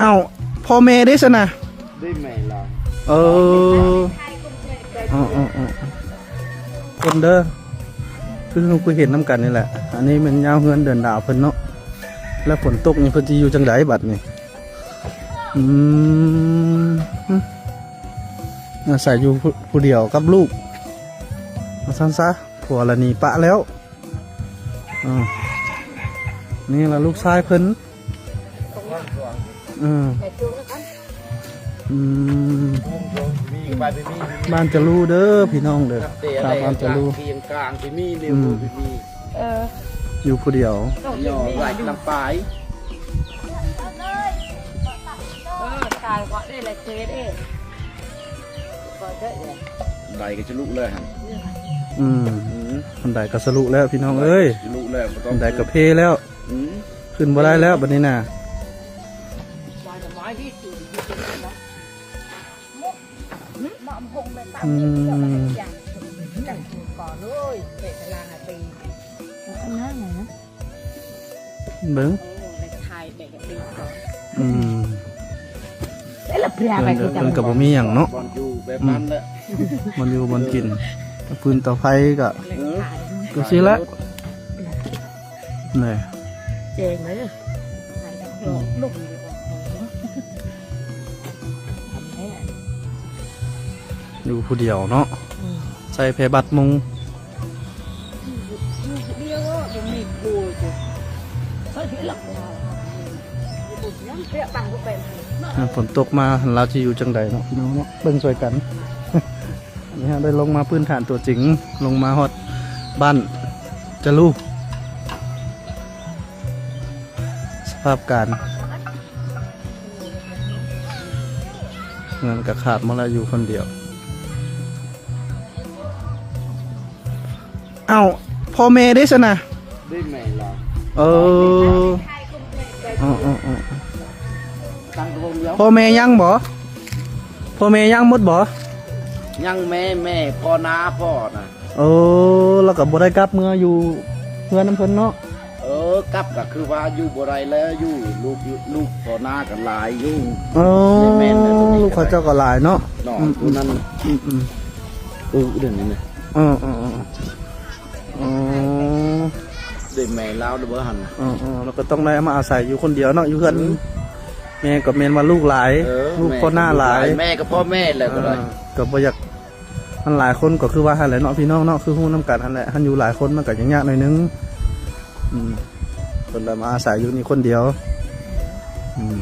ອ້າວ ພໍ່ແມ່ເດ້ຊັ້ນນະ? ໄດ້ແມ່ລາວ. ເອີ ເອີໆໆ ຄົນເດີ ຄືເຮົາຄືເຫັນນຳກັນນີ້ແຫຼະ. ອັນນີ້ແມ່ນຍາມເຮືອນເດືອນດາວເພິ່ນເນາະ ແລ້ວຝົນຕົກນີ້ເພິ່ນຊິຢູ່ຈັ່ງໃດບັດນີ້? ອືມ ອາໄສຢູ່ຜູ້ ຜູ້ດຽວກັບລູກ ວ່າຊັ້ນຊະ ຜົວລະໜີປະແລ້ວ. ອາ ນີ້ລະລູກຊາຍເພິ່ນ. ອືມ ອືມ ບ້ານຈະລູເດີພີ່ນ້ອງເດີ ຕາມບ້ານຈະລູ ຢູ່ຜູ້ດຽວ. ໄດກໍຈະລຸແລ້ວຫັ້ນ. ອືມ ອືມ ບັນໄດກໍສະລຸແລ້ວພີ່ນ້ອງເອີຍ ສະລຸແລ້ວ ບັນໄດກໍເພແລ້ວ. ອືມ ຂຶ້ນບໍ່ໄດ້ແລ້ວບັດນີ້ນະ. ອືມ ເບິ່ງ ອືມ ເພິ່ນກໍບໍ່ມີຫຍັງເນາະ ບ່ອນຢູ່ແບບນັ້ນແຫຼະ ບ່ອນຢູ່ບ່ອນກິນ ຟືນເຕົາໄຟກໍ ເອີ ຈັ່ງຊີ້ແຫຼະ. ນີ້ ເຈງເດີ ອືມ ຢູ່ຜູ້ດຽວເນາະ ອືມ ໃສ່ແພບັດມຸງ ຝົນຕົກມາ ລາວຊິຢູ່ຈັ່ງໃດເນາະ ພີ່ນ້ອງເນາະ ເບິ່ງຊ່ວຍກັນ. ນີ້ເຮົາໄດ້ລົງມາພື້ນຖານຕົວຈິງ ລົງມາຮອດບ້ານຈະລູ ສະພາບການ ເຮືອນກໍຂາດໝົດແລ້ວ ຢູ່ຄົນດຽວ. ອ້າວ ພໍ່ແມ່ເດ້ຊັ້ນນະ? ໄດ້ແມ່ລາວ. ເອີ ອໍໆໆ ຕັ້ງແຕ່ວົງດຽວ. ພໍ່ແມ່ຍັງບໍ່? ພໍ່ແມ່ຍັງໝົດບໍ່? ຍັງແມ່ ແມ່ພໍ່ນາພໍ່ນະ. ເອີ ແລ້ວກໍບໍ່ໄດ້ກັບເມືອຢູ່ເຮືອນນຳເພິ່ນເນາະ? ເອີ ກັບກໍຄືວ່າຢູ່ບໍ່ໄດ້ແລ້ວ ຢູ່ລູກ ລູກພໍ່ນາກໍຫຼາຍຢູ່. ເອີ ແມ່ນໆ ແລ້ວຕົວນີ້ ລູກເຂົາເຈົ້າກໍຫຼາຍເນາະ. ນ້ອງ ອືມ ຜູ້ນັ້ນ ອືມໆ ອື ດຽວນີ້ນະ. ເອີໆໆ ອໍ ໄດ້ແມ່ລາວແລ້ວບໍ່ຫັ້ນນະ? ເອີໆ ແລ້ວກໍຕ້ອງໄດ້ມາອາໄສຢູ່ຄົນດຽວເນາະ ຢູ່ເຮືອນ. ອືມ ແມ່ກໍແມ່ນວ່າລູກຫຼາຍ ເອີ ລູກພໍ່ໜ້າຫຼາຍ ແມ່ກໍພໍ່ແມ່ແຫຼະກໍໄດ້ ອ່າ ກໍບໍ່ຢາກ ມັນຫຼາຍຄົນກໍຄືວ່າຫັ້ນແຫຼະເນາະ ພີ່ນ້ອງເນາະ ຄືຮູ້ນຳກັນຫັ້ນແຫຼະ ຄັນຢູ່ຫຼາຍຄົນມັນກໍຍາກໆໜ້ອຍໜຶ່ງ. ອືມ ເພິ່ນລະມາອາໄສຢູ່ນີ້ຄົນດຽວ. ອືມ